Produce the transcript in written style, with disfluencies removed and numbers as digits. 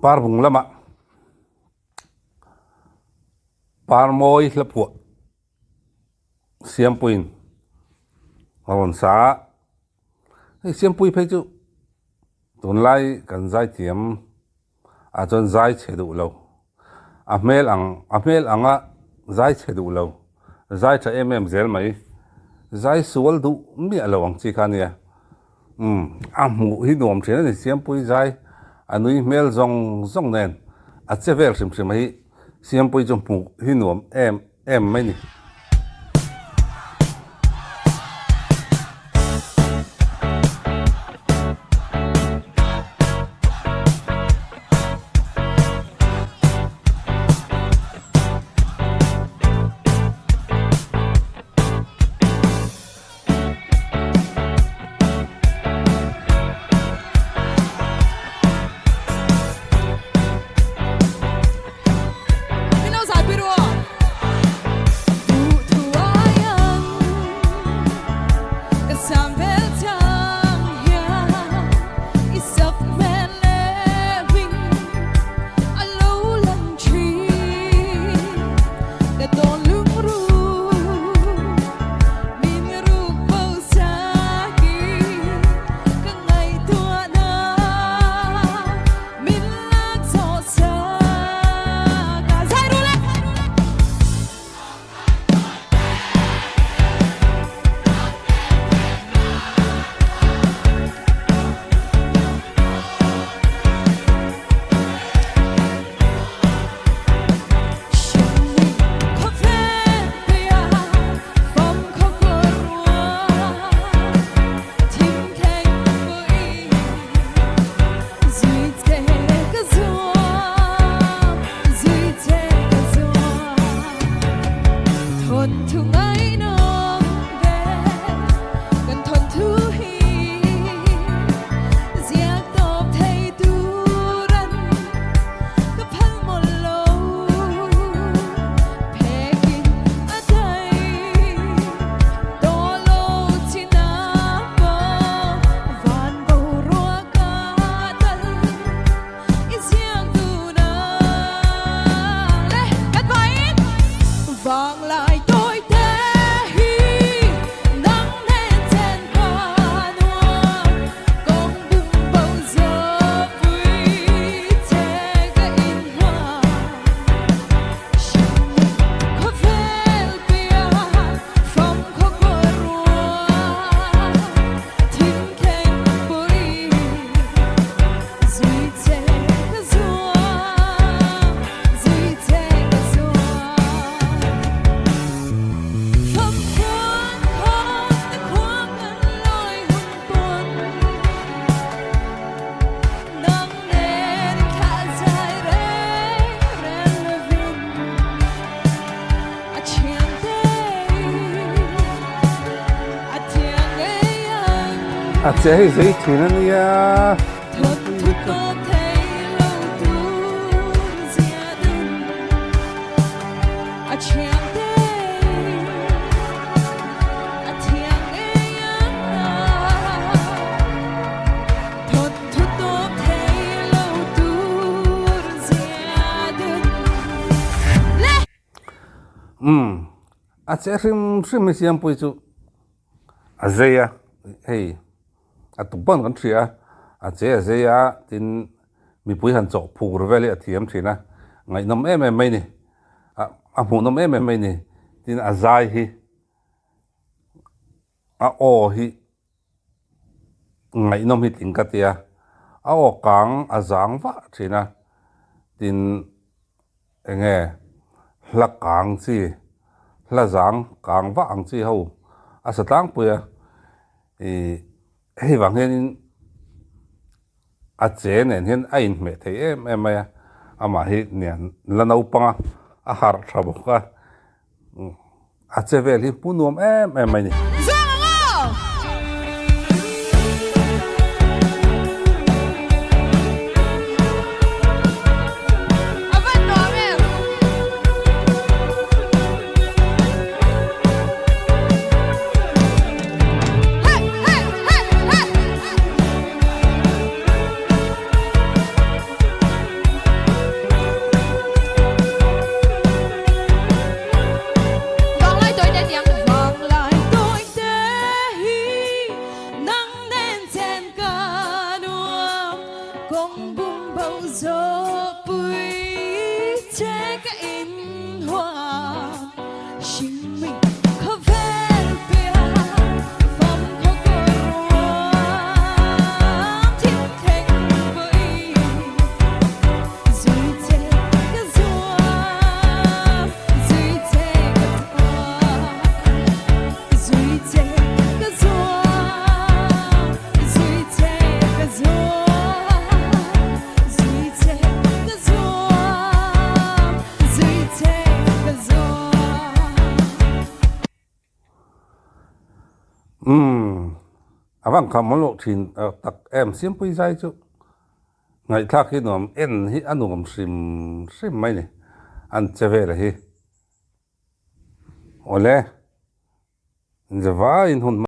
Parbung lamah Parmawi hlaphuah Siampuiin a rawn sa a, hei Siampui phei chu tunlai kan zaithiam ah chuan zai chhe duh lo, a hmel ang a hmel anga zai chhe duh lo, zai tha em em zel mai, zai sual duh miah lo ang chi kha a nia. Umm a hmuh hi nuam thin a ni Siampui zai a nui hmel zawng zawng nen a che vel hrim hrim hi Siampui chu hmuh hi nuam em em mai ni. A che hei zei thin a nia. Umm a che hrim hrim hi Siampui chu a zei a hei a tum pawn kan hria a a che a zei a tin mipui han chawh phur vel hi a thiam thin a ngaihnawm em em mai ni a hmuhnawm em em mai ni tin a zai hi a aw hi Ngaihnawm hi tling ka tia, a aw kang a zang vah thin a, tin eng nge hla kang chi, hla zang kang vah ang chi ho a sa tlangpui a, ih hei vang hianin a che nen hian a inhmeh thei em em mai a, amah hi nian la naupang a, a harh tha bawk a. A che vel hi hmu nuam em em mai ni. Kawng bum bo zawhpui che ka inhuam Hringmi khawvel piah fam khaw kawr ruam Thim thleng pawhin zui che ka zuam Zui che ka zuam Zui che ka zuam Zui che ka zuam Zui che ka zuam Zui che ka zuam. Umm a van kham maw loh thin tak em Siampui zai chu ngaihthlak hi nuam en hi a nuam hrim hrim mai ni an che vel hi awle. Zavaiin hun hma.